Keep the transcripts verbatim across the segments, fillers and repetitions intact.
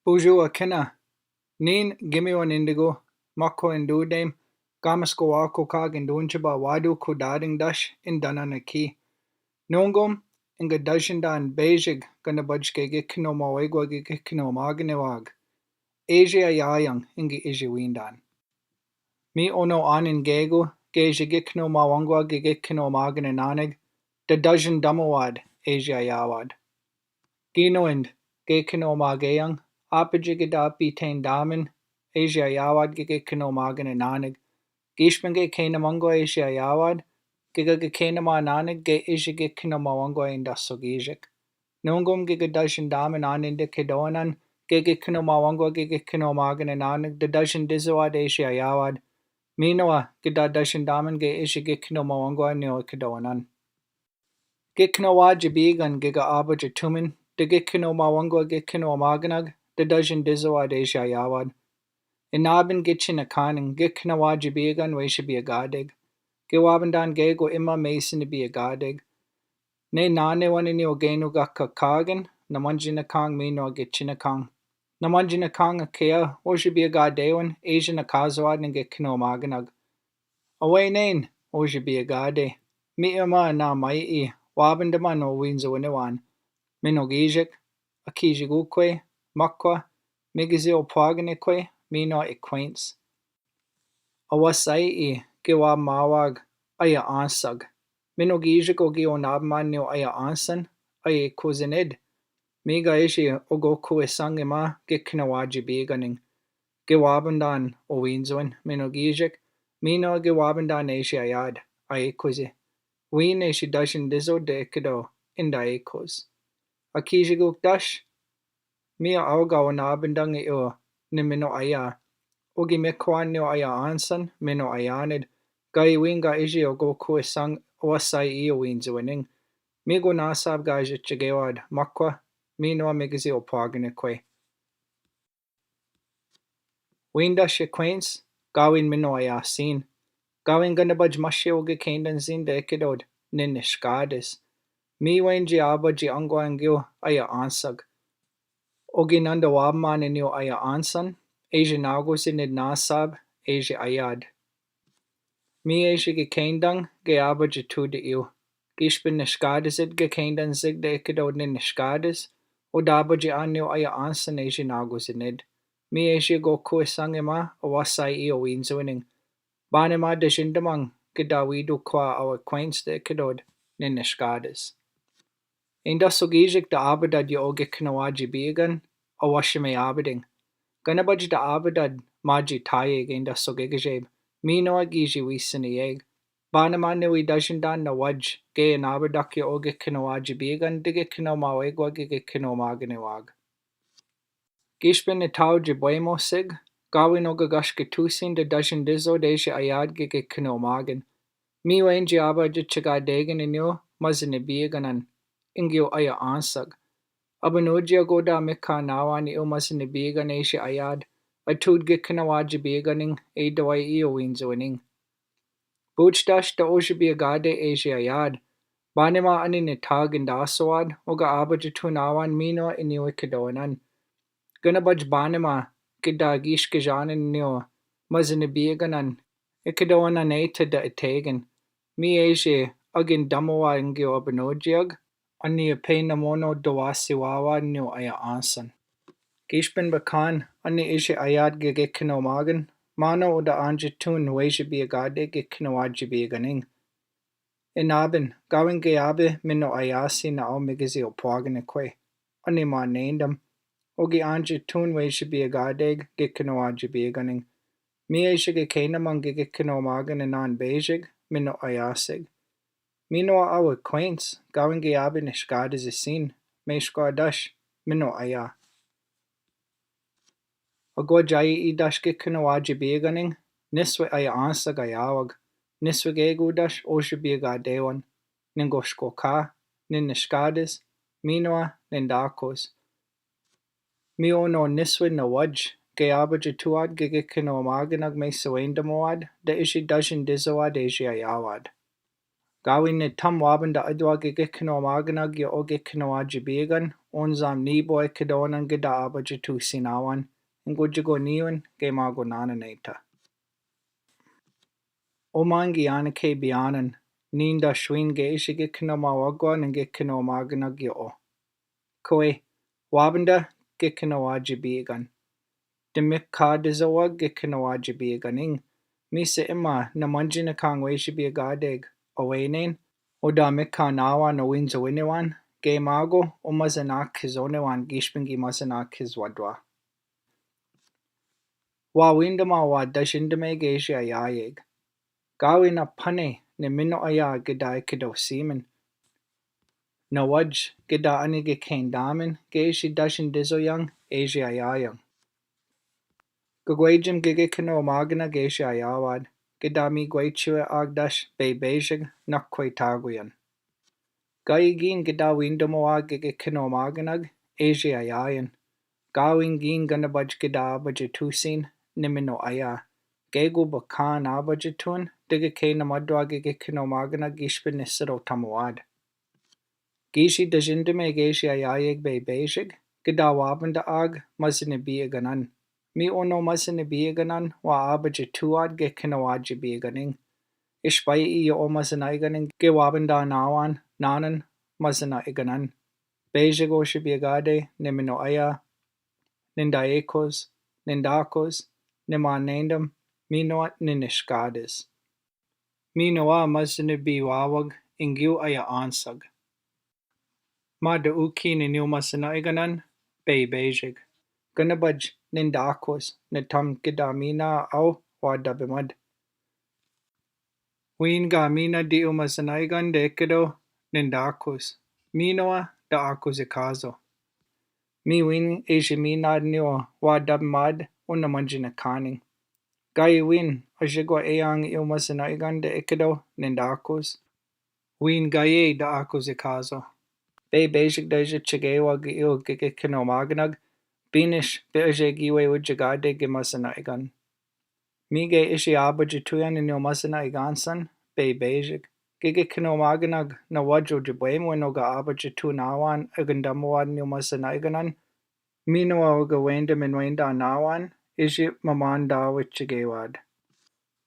Buju Akina. Nin gimi wan indigo, mako indudem, gamas ko wako kag indunchaba wadu kudaring dash indanan aki. Nungom, inga dashindan bejig, ganabaj ge gikino mawegwa ge gikino maganewag. Eji ayayang, ingi eji windan. Mi ono anin gegu, ge eji gikino mawangwa ge gikino maganenanag, dadashin damawad, eji ayawad. Gino ind, gikino magayang, apajigida apitain damin, eji ayawad ge gikino maganenanag. Gishpin ge kena mangwa eji ayawad, ge ga ge kena mananag ge eji gikino mawangwa inda sogijik. Nungom ge ga dashin damin anin de kedonan, ge gikino mawangwa ge gikino maganenanag, dadashin dizawad eji ayawad. Minowa, ge dadashin damin ge eji gikino mawangwa nio kedonan. Gikino wajibigan ge ga abaja tumin, de gikino mawangwa gikino maganag, dadashin dizawad eji ayawad. Inabin gichin akaning, gikino wajibigan weji biagadig. Ge wabandan gegu ima mesin biagadig. Ne nane wan inio genu gakakagan, namanjinakang minowa gichinakang. Namanjinakang akea, oji biagadewan, eji nakazawad nin gikino maganag. Awe nen, oji biagade. Mi ima na mai i, wabandaman o winzo winiwan. Minogijik, akijigukwe, makwa, migizi o pwagane kwe, minowa acquaintance. Awasai i, ge wamawag, aya ansag. Minogijik ogi onabman nio aya ansan, aya ikozinid. Mi ga eji ogo kuesang ima, gikino wajibiganing. Ge wabandan o winzoin, minogijik, minowa ge wabandan eji ayad, aya ikozi. Win eji dashin dizo de ikido, inda ikoz. Akijiguk dash, mi a awga onabandang i o ni mino aya. Ogi mekwan nio aya ansan, mino ayanid. Ga i win ga eji ogo kuesang awasai i o winzoining. Mi go nasab ga eji chigewad, makwa, minowa migizi o pwagane kwe. Win dash acquaintance, gawin mino aya sin. Gawin ganabaj mashe ogi kendan sin de ikidod, nin nishkades. Mi wenji abaji angwa angyo aya ansag. Ogi nanda wabman inyo aya ansan, eji nagosi nid nasab, eji ayad. Mi eji ge kendang, ge abaji tudi iyo. Gishpin nishkades id ge kendan zig de ikidod nin nishkades, o dabaji anyo aya ansan eji nagosi nid. Mi eji go kuesang ima, awasai i o winzoining. Banima dejindamang, ge dawidu kwa awa kwens de ikidod, nin nishkades. Inda sogijik da abadad ya o gikino wajibigan, awashime abading. Ganabaj da abadad maji tayeg inda sogigajeb, minowa giji wisin iyeg. Banima ni wi dajindan na waj, ge inabadak ya o gikino wajibigan, di gikino mawegwa gi gikino maganiwag. Gishpin ni tao jibwemo sig, gawin o gagash gitusin da dajin dizo de eji ayad gi gikino magan. Mi wenji aba jichiga degen inyo, mazin ibiganan, ingyo aya ansag. Abanuji agoda mika nawan iyo mazin ibigan eji ayad, atud gikino wajibiganing, e dawai iyo winzoining. Buch dash da oji biagade eji ayad. Banima ani ni tagin dasawad, oga abaji tunawan minowa inyo ikidowanan. Ganabaj banima, gida gish gijanin inyo, mazin ibiganan, ikidowanan eta da itegen. Mi eji, agin damawa ingyo abanujiag, ani ipenamono dawasi wawa inyo aya ansan. Gishpin bakan, ani eji ayad gi gikino magan, mano oda anjitun weji biagade gikino wajibiganing. Inabin, gawin ge abe mino ayasi na o migizi o pwagane kwe. Ani ma nendam, ogi anjitun weji biagade gikino wajibiganing. Mi eji ge kenamang gi gikino magan inan bejig, mino ayasig. Minowa awa kwens, gawin ge abe nishkades isin, meshkwa dash, mino aya. Agwa jai i dash gikino wajibiganing, niswe aya ansag ayawag, niswe gegu dash oji biagadewan, ningoshko ka, nin nishkades, minowa, nindakos. Mi ono niswe na waj, ge abaji tuad gi gikino maganag me sawendamawad, da eji dajin dizawad eji ayawad. Gawin ni tăm wabanda adwa gigikinowa magana gyo o gikinowa jibigan, on zam nibo ekidona gida abajatu sinawan, ingo jigo niwin, gima go nananeta. O mangi anake bianan, ninda shwin ge ishi gikinowa wagwa ni gikinowa magana gyo o. Kwe, wabanda gikinowa jibigan. Dimikadizowa gikinowa jibigan ing. Misi ima na manjina kangwe shibigadeg, awenan, o da mikanawa na winzo winiwan, gima go, o masanakizoniwan gishpingi masanakizwadwa. Wawindama wa dashindame ge ishi ayayeg. Gawina pane ni minoaya gida ikido simin. Na waj gida ani gikendamin ge ishi dashindizo yang eji ayayang. Gagwejim gigikinowa magana ge ishi ayawad, gida mi gwechiwe agdash bebejig nakwe taguyan. Gayi gin gida windomowa gigikinowa magana ge eji ayayan. Gawin gin ganabaj gida abajatusin ni minoaya. Gego bakan abajatun, digikena madwa gigikinowa magana gishpin ni sido tamawad. Gishi dajindame ge ishi ayayeg bebejig, gida wabanda ag, masanibiganan. Mi ono masanibiganan, wa abajatuad gikinowa jibigan ing. Ishpai iyo o masanaigan ing ge wabanda nawan, nanan, masanaiganan. Bejig o shibigade, ni minoaya, nindaikos, nindakos, ni manendam, minowa, ni nishkades. Minowa masanibiwawag, ingiw aya ansag. Mada uki ni niyo masanaiganan, bebejig. Ganabaj, nindakos, ni tăm gida mina aw, wa dabimad. Win ga mina di o masanaigan de ikido, nindakos. Minowa, da akos ikazo. Mi win eji mina niyo wa dabimad, o na manjina kaning. Gayi win, ajigwa eyang iyo masanaigan de ikido, nindakos. Win gaye da akos ikazo. Bebejig da ija chigewa gi iyo gigikinowa magana ge, binish be aje giwe ujagade gi masanaigan. Mi ge ishi abajatuyan ni niyo masanaigan san, bebejig. Gigikinowa magana ge na wajo jibwem weno ga abajatunawan agandamawad niyo masanaiganan, minowa o gawenda minwenda nawan, ishi mamanda wichigewad.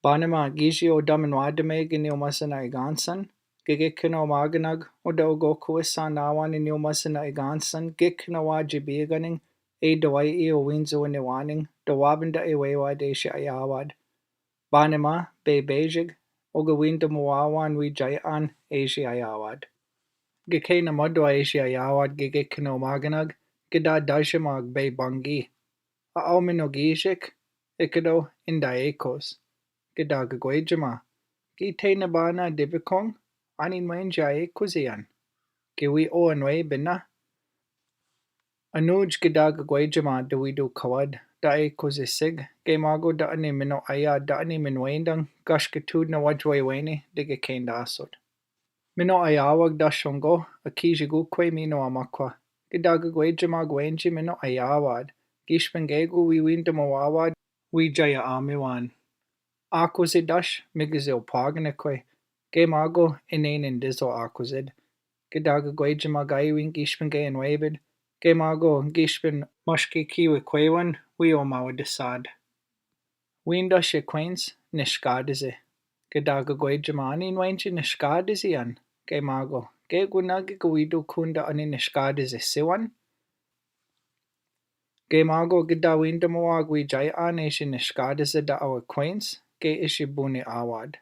Banima gishi o daminwadame gi niyo masanaigan san, gigikinowa magana ge, o da o gokuwisa nawan ni niyo masanaigan san, gikinowa jibigan ing, e dawai iyo winzo winiwan ing, da wabanda ewewad eshi ayawad. Banima, bebejig, o gawindomowawan wijayan eshi ayawad. Gikena madwa eshi ayawad gigikinowa magana ge, gida dashimag bebangi. A aw minogishik, ikido indaikos. Gida gagwejima. Gitena bana dibikong, ani nwenja ekos iyan. Giwi o anwe bina. Anuj gida gagwejima da wido kawad, da ekos isig, gima go da ani minoaya, da ani minwendang, gashkatud na wajwewene, digikendasod. Minoayawag da shongo, akiji gukwe minowa makwa. Gida gagwejima gwenji minoayawad. Gishpin gego wiwindamawawad, wijaya amiwan. Akos idash, migizi o pwagnakwe. Gima go, inenen dizo akos id. Gida gagwejima gayi win gishpin ge anwebid. Gima go, gishpin mashkikiwe kwewan, wi o mawadisad. Winda shekwens, nishkadizi. Gida gagwejima ani nwenji nishkadizi yan. Gima go, gego nagi gawido kunda ani nishkadizi siwan. Gima go gida windamawag wijayan eshi nishkadizi da awa kwens, ge ishi buni awad.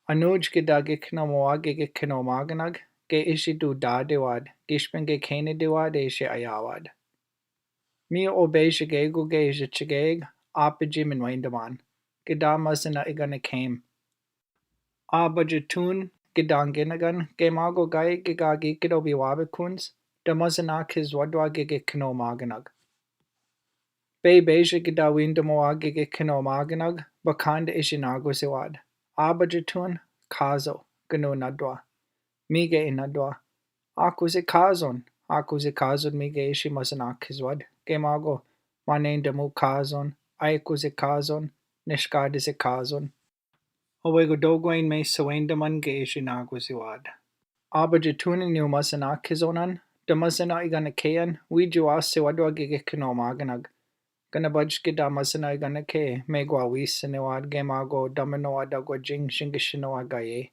Anuj gida gikinowa magana ge, gikinowa magana ge, ge ishi dudadiwad, gishpin gikena diwad eshi ayawad. Mi o bejigego ge ijachigeg, apiji minwendaman. Gida masanaigan ikem. Abajatun, gida nginagan, gima go gayi gigagi gido biwabakuns, da masanakizwadwa gigikinowa magana ge. Bebejig gida windamawag gigikinowa magana ge, bakanda ishi nagosiwad. Abajatun, kazo, gano nadwa. Mi ge inadwa. Akos ikazon, akos ikazon mi ge ishi masanakizwad. Gima go, manendam ukazon, aikos ikazon, nishkadis ikazon. Owego dogoen me sewendemon ge eshi nagosiwad. Abajatuna ni umasanakizona, de masanaiganikean, wijiwa sewedwa ge gekinomagana. Ganabajke da masanaiganike, megwa wisaniwad ge mago damanowa dagwa jing shingishinawad gaye.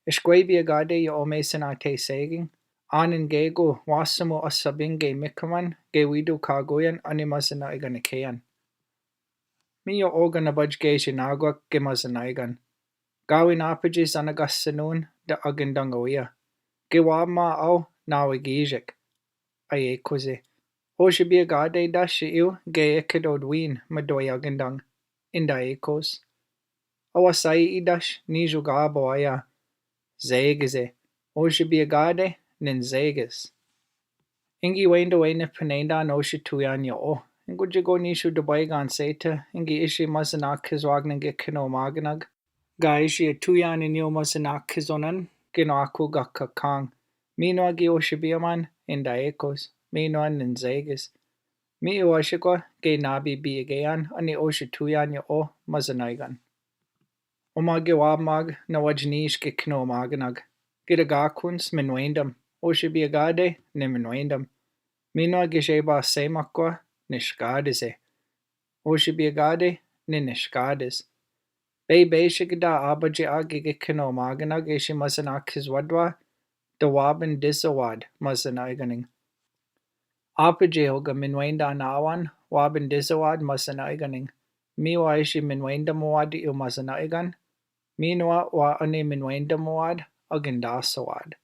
Ishkwe bia gade ya ome sanate seging, anin gego, wasamo asabinge mikaman, ge widu kagoyan, ani masanaiganikean. Mi yo oga na bajge shinagwak ge masanaigan. Gawin apiji sanagasanun da agindangawia. Ge wama au nawigijik. Aye koze. Oshibia gade dashi iu ge ekidod win madoy agindang. Inda ekos. Awasai idash ni jugabo aya. Zegize. Oshibia gade nin zegiz. Ingi wenda wena panenda no shi tuyan yo. Ingo jigo nishu dubaigan seta, ingi ishi masanakizwag ninge kino maganag. Ga ishi tuyan inyo masanakizonan, kino aku ga kakang. Mino agi oshi biaman, inda ekos. Mino an ninzegis. Mi iwa shikwa, ge nabi bi agayan, ani oshi tuyan yo masanaigan. Omag ge wabmag na wajnish ge kino maganag. Gida gakuns minwendam. Oshibia gade ni minwendam. Mino ge sheba semakwa ni shkadise. Oshibia gade ni ni shkadis. Be be shikida abaji agi ge kino maganag ge shi masanakizwadwa. Da wabin disawad masanaiganing. Apaje oga minwenda nawan, wabin disawad masanaiganing. Miwa ishi minwenda mawad iu masanaigan. Minowa wa ani minwenda mawad, agindasawad.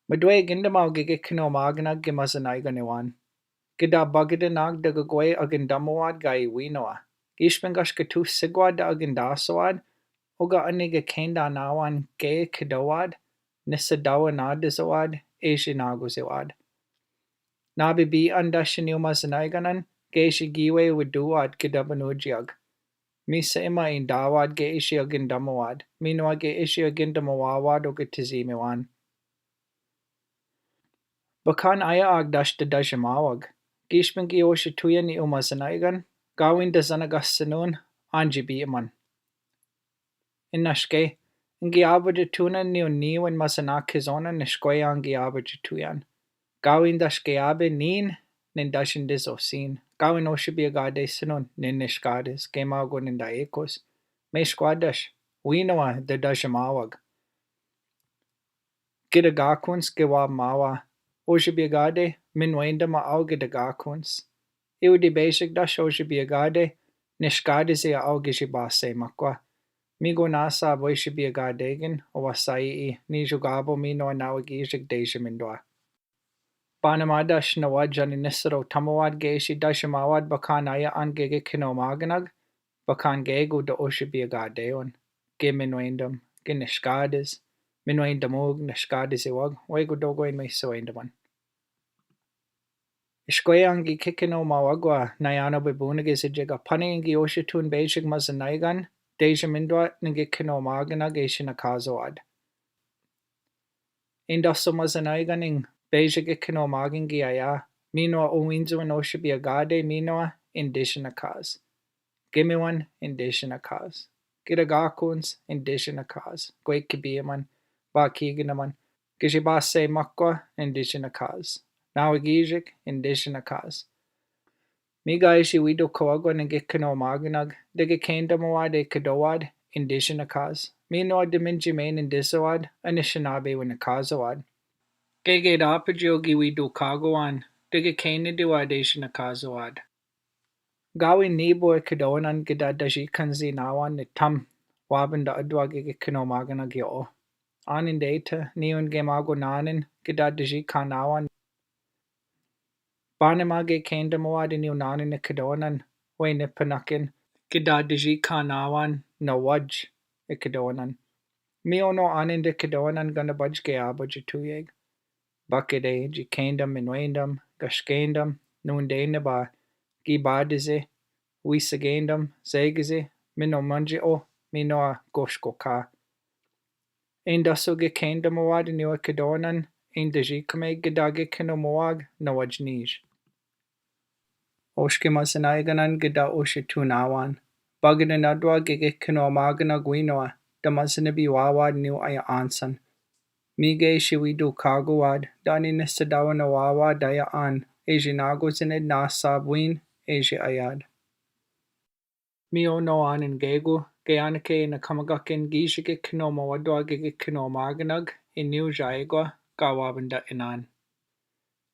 Madwe agindamaw ge ge kino maganag ge masanaigan iwan. Gida bagida nag da gagwe agindamawad ga iwinowa. Gishpingash gatu sigwad da agindasawad, oga ani ge kenda nawan ge kidawad, nisa dawa nadisawad, eshi nagosiwad. Nabi bi andashin iu masanaiganan, ge ishi giwe widuwad ge dabanujiag. Misa ima indawad ge ishi agindamawad, minowa ge ishi agindamawawad oga tizimiwan. Bakan aya agdash da dashimawag. Gishpingi oshi tuyan iu masanaigan, gawin da sanagasanun, anji biaman. Inashke, ingi abaji tunan niu niwan masanakizonan nishkwe angi abaji tuyan. Gawin dashke abe nin, nin dashin disosin. Gawin oshibia gade sinun, nin nishkadis, ge mago ninda ekos. Me shkwadash, winowa da dashimawag. Gida gakuns ge wabmawa. Oshibia gade, minwenda ma au gida gakuns. Iu di beshik dash oshibia gade, nishkadisi au gishi base makwa. Migo nasa bo oshibia gadegin, owasai i, ni jugabo minowa nawigijik deshimindwa. Banamadash na wajan inisaro tamawad ge ishi dashimawad bakan aya an ge ge kino maganag, bakan gego da oshibia gadeon. Ge minwendam, ge nishkadis, minwendamug, nishkadisiwag, wego dogoen me sewendaman. Ishkwe angi kikino mawagwa, nayano bibunagi sijega pani ingi oshi tun beshik masanaigan, deshimindwa ninge kino maganag eshi nakazawad. Indaso masanaigan ing, beshik ge kino maganag aya, minowa owinzo in oshibia gade minowa indishinakas. Gimiwan indishinakas. Gida gakuns indishinakas. Gwe kibiaman, ba kiginaman. Gishi base makwa indishinakas. Nawigijik indishinakas. Miga ishi wido kawagwa ninge kino maganag, dege kenda mawad e kadawad, indishinakas. Minowa diminji me nindisawad, anishinabe winakazawad. Gege dapaji ogi wido kagowan, dege kenda diwad eshinakazawad. Gawin nibo e kadawanan gida dajikanzi nawan nitam, wabin da adwa ge ge kino maganag yo. Anin deta, niun ge mago nanin, gida dajikan nawan. Banamage kenda mawad iniu nanin e kadawanan, we nipanakin, gida dajikanawan, nawaj e kadawanan. Mi ono anin de kadawanan ganabaj ge abaj e tuyeg. Bakede, jikendam, minwendam, gashkendam, nundena ba, gibadize, wisagendam, zegize, mino manji o, mino a goshkoka. Indaso ge kenda mawad iniu e kadawanan, indaji kame gida ge kino mawag, nawaj nij. Oshke masanaiganan gida oshi tunawan. Bagadinadwa gigikinomaganag winowa, da masanabí wawad niu aya ansan. Migay siwidokagowad, da aninisadawa na wawad aya an, eji nagosinid nasab win, eji ayad. Miyono anen gego, gay aneke na kamagaken giji gikinomawadwa gigikinomaganag, iniu jaigwa, gawabanda inan.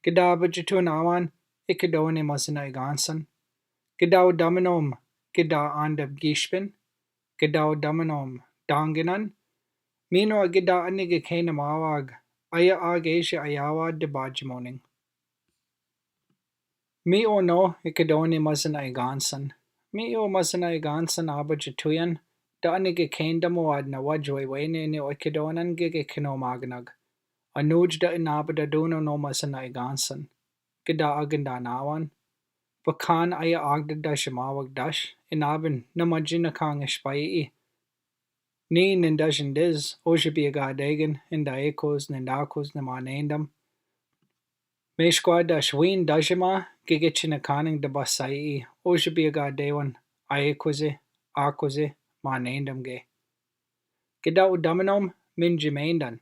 Gida abajatun awan, ikidon i mazana i gansan. Gida o damanom, gida andab gishpin. Gida o damanom, danginan. Minowa gida anigi kaynamawag, aya ag eji ayawad di bajimoneng. Miyono, ikidon i mazana i gansan. Miyo mazana i gansan abajatuyan, da anigi kayndamowad na waj wewene ni o ikidonan gigikinomaganag. Anuj da inabadadun o no mazana i gansan. Gida agandan awan. Bakan aya agdadajamawag dash, inaben na majinakang ishpai'i. Ni nindajandes, oji biyagadegen, inda ekos, nindakos, na manendam. Meshkwa dash win dajama, gigichinakaning da basai'i, oji biyagadewan, aekose, akose, manendam ge. Gida o damanom, minjimendan.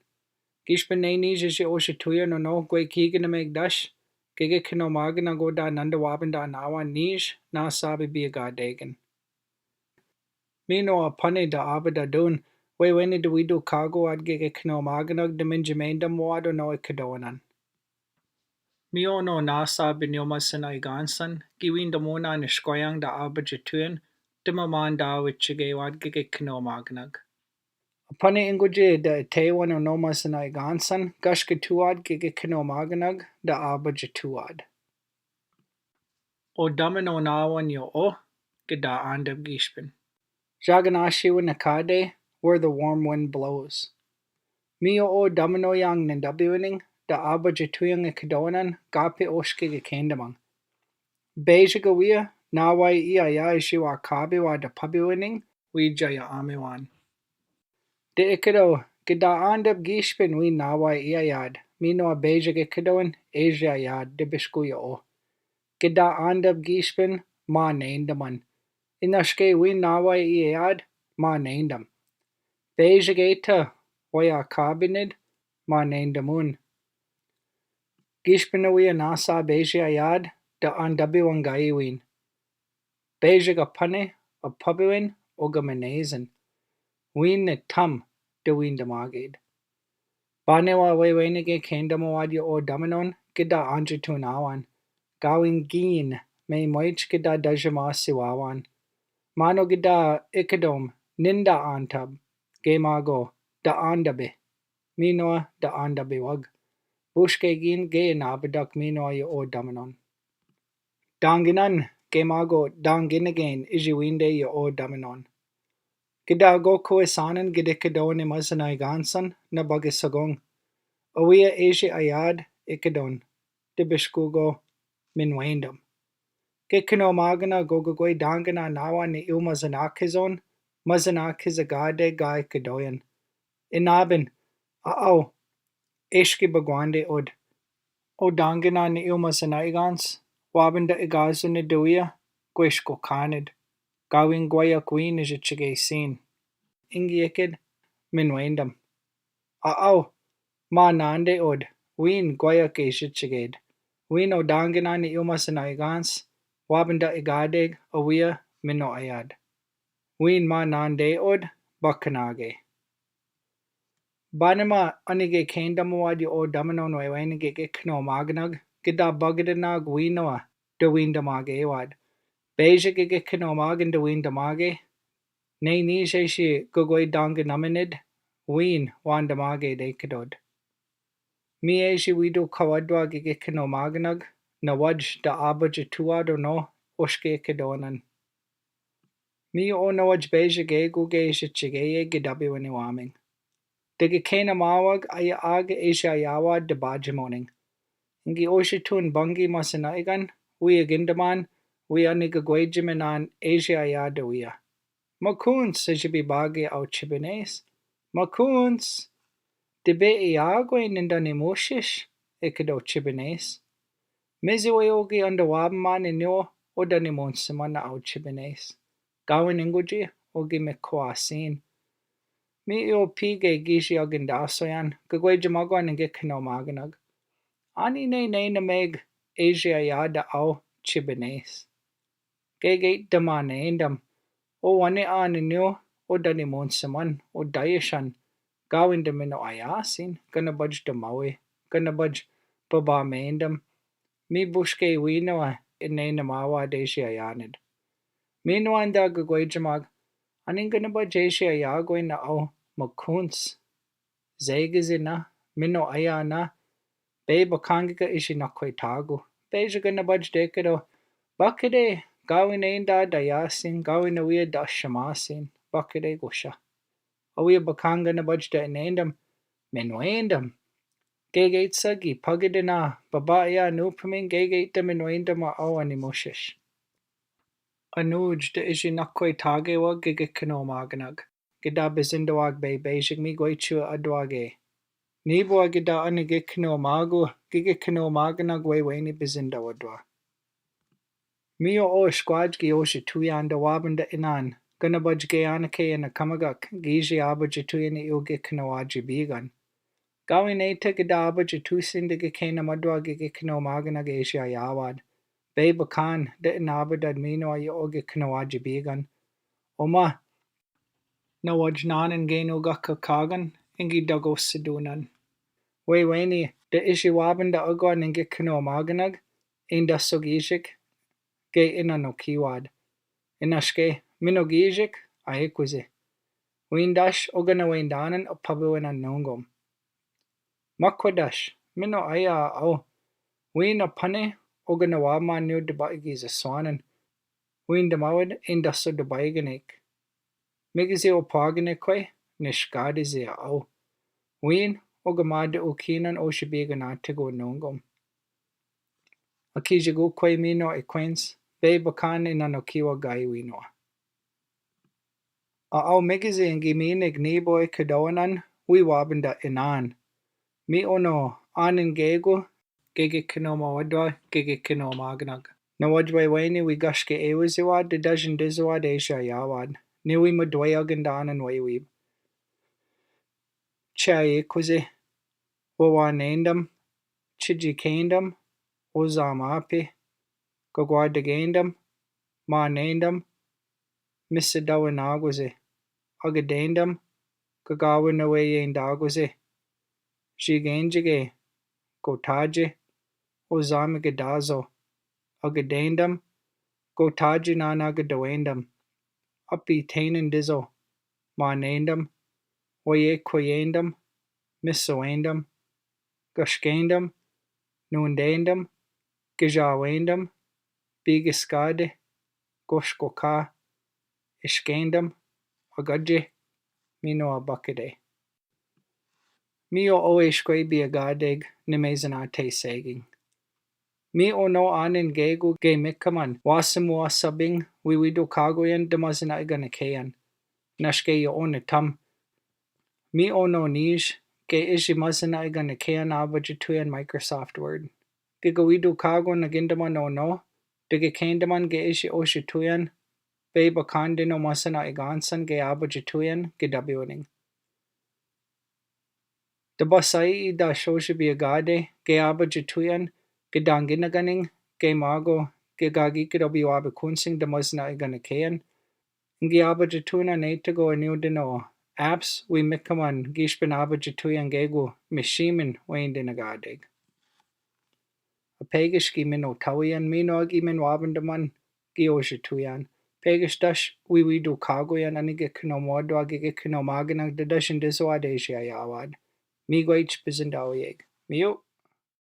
Gishpin ne nij iji oshituyan o no gwe kiganameg dash, gigikinomaganag o da nanda wabanda anawan nij, nasab i biyagadegen. Minowa pane da abadadun, wewene da widokagowad gigikinomaganag da minjimendamowad o no ikidonan. Miyono nasab i niyo mazana i gansan, gi win damonan ishkoyang da abajatuyan, da mamandaw ichigewad gigikinomaganag. Apane ingoje da itewan o no mazana i gansan, gashkatuwad gigikinomaganag da abajatuwad. O damanon awan yo'o, gida andab gishpin. Jaganashiwa nikade, where the warm wind blows. Miyo'o damanoyang nindabiwining, da abajatuyang ikidonan, gape oshke gikayndaman. Beja gawiya, nawai iya ya ishi wa kabe wa da pabiwining, wija ya amewan. Da ikido, gida andab gishpin wi nawai iya yad, minowa beja gikidoan, eja yad, da bishku yo'o. Gida andab gishpin, manendaman. Inashke wi nawai iya yad, manendam. Beja gita, waya kabinid, manendamun. Gishpin awiya nasa beja yad, da andabiwan gaiwin. Beja gapane, apabiwin, o gamanezan. Win nitam, da win damagid. Banewa wewene gikayndaman wad yo'o damanon, gida anjatun awan. Gawin gin, me mwech gida dajamasi wawan. Mano gida ikidom, ninda antab, ge mago, da andabi. Minowa da andabiwag. Bushke gin ge inabadak minowa yo'o damanon. Danginan, ge mago, danginagen, iji winde yo'o damanon. Gida gokoesanan gida ikidoan i mazana i gansan, na bagisagong. Awiya eji ayad, ikidon. Da bishkugo, minwendam. Gikinomaganag o gagwe danginan awan ni iu mazanakizon, mazanakiz agade ga ikidoyan. Inaben, a'aw, eshki bagwande od. O danginan ni iu mazana i gans, waben da igazon ni dawiya, gweshko kanid. Gawin gwayak win ija chige sin. Ingi ikid, minwendam. A'aw, manande od, win gwayak ija chiged. Win o danginan ni iu mazana i gans, waben da igadeg, awiya, mino ayad. Win manande od, bakanage. Banema anigi kayndamawad yo'o damanon wewene gikinomaganag, gida bagadanag winowa, da win damagewad. Beja gikinomagan da win damage, ne nija ishi gagwe danginamanid, win wan damage da ikidod. Mi eji widokawadwa gikinomaganag, na waj da abajatuwad o no, oshke ikidonan. Mi yo'o na waj beja gego ge ija chigeye gidabiwini waming. Da gikaynamawag aya ag eja ayawad da bajimoneng. Ingi oshitun bangi mazana i gan, wi agindaman, wi ani gagwe jiminan eja ayad awiya. Makuns, ija bibagi aw chibines. Makuns! Dibe i agwe ninda ni Mushish, ikido chibines. Mezi we ogi anda wabaman inyo, o da ni Munsiman aw chibines. Gawin ingojì, o gi mikhoasín. Mi iophige giji agindasoyan, gagwejamago an ingekhinomaganag. Ani ne neinameg Asia ya da ao chibenes. Gegeta maanendam, o wane aniñu, o danimonsaman, o dayashan, gawin da minoayasin, ganabaj damawi, ganabaj babamendam, mi buske wino a inenamawa Asia yanad. Minoanda gagwejamag, anin ganabaj Asia yagwena ao makuns. Zegezena, minoayana, bei bakangika iji nakwetago. Bei jiganabaj dekado, bakade, gawin enda dayasin, gawin awia dashamasin, bakade gosha. Awia bakanga nabaj da inendam, minwendam. Gegetsagi, pagadana, babaya, nupamin, gegeta minwendam a awa ni Moses. Anuj da iji nakwetago wa gigekinomaganag. Gida bizindawag bei bejig mi gwechu adwage. Nibo a gida ani gikinomagu, gigekinomaganag wewene bizindawadwa. Mi o oshkwaj gi oshituyan da wabanda inan, ganabaj ge anake ina kamagak, giji abajituyan i ugikinowajibigan. Gawin eta gida abajitusin da gikinamadwa gigekinomaganag Asia yawad. Bei bakan da inabadad mino a i ugikinowajibigan. Oma, nawaj nanan genu gakakagan, ingi dagosadunan. Wewene, da iji wabanda agwa ningekinomaganag, inda sogijik, ge inanokiwad. Inaske, minogijik, aikuze. Windash, oganawendanan, apabuenan nungom. Makwadash, minoaya a ao. Wina pane, oganawamanu daba igi zaswanan. Windamawad, indaso daba iganik. Migizi o pwagane kwe, nishkadizi a ao. Win, ogamada ukinan oshibiganatigo nungom. Akijigo kwe mino ikwens, bei bakan inanokiwa gai wino. A ao migizi ingi minig nibo ikadowanan, wi wabanda inan. Mi ono anin gegu, gigekinomawadwa, gigekinomaganag. Nawaj wewene wi gaske ewaziwa, da dajindiziwad Asia yawad. Ni wi madweagandanan wewib. Chai ikuze, wawanendam, chijikendam, ozamapi, gagwadagendam, manendam, misidawanaguze, agadendam, gagawanawayendaguze, jigenjige, gotaje, ozamigadazo, agadendam, gotaje nanagadawendam, apitenandizo, manendam, wayekwayendam, misawendam, gashkendam, nundendam, gajawendam, bigiskade, goshkoka, ishkendam, agaje, mino abakade. Mi o oeshkwe biagadeg ni mezanate seging. Mi ono anin gegu ge mikaman, wasamuwasabing, wiwidukagoyan, da mazanaiganikeyan. Naske yo ona tam. Mi ono nij, ge iji mazanaiganikeyan abajituyan Microsoft Word. Ge gawidukago nagindaman ono, da ge kendaman ge iji oshituyan, bei bakandin o mazanaigansan ge abajituyan, ge dabiwning. Da basai i da shoshi biagade, ge abajituyan, ge danginaganing, ge mago, ge gagi ge dobi wabi kunsing da mazanaiganikeyan, ngi abajituyan netago aniw dino apps, wi mikaman, gishpan abajituyan gegu, mishimin, wendin agadeg. Apegish gi mino tawiyan, mino agi min wabindaman, gi oshituyan. Pegish dash wiwidukagoyan, ani gikinomawadwa, gi gikinomaganag, da dajindiziwad Asia yawad. Mi gwe ich bizindawayeg. Mi yo.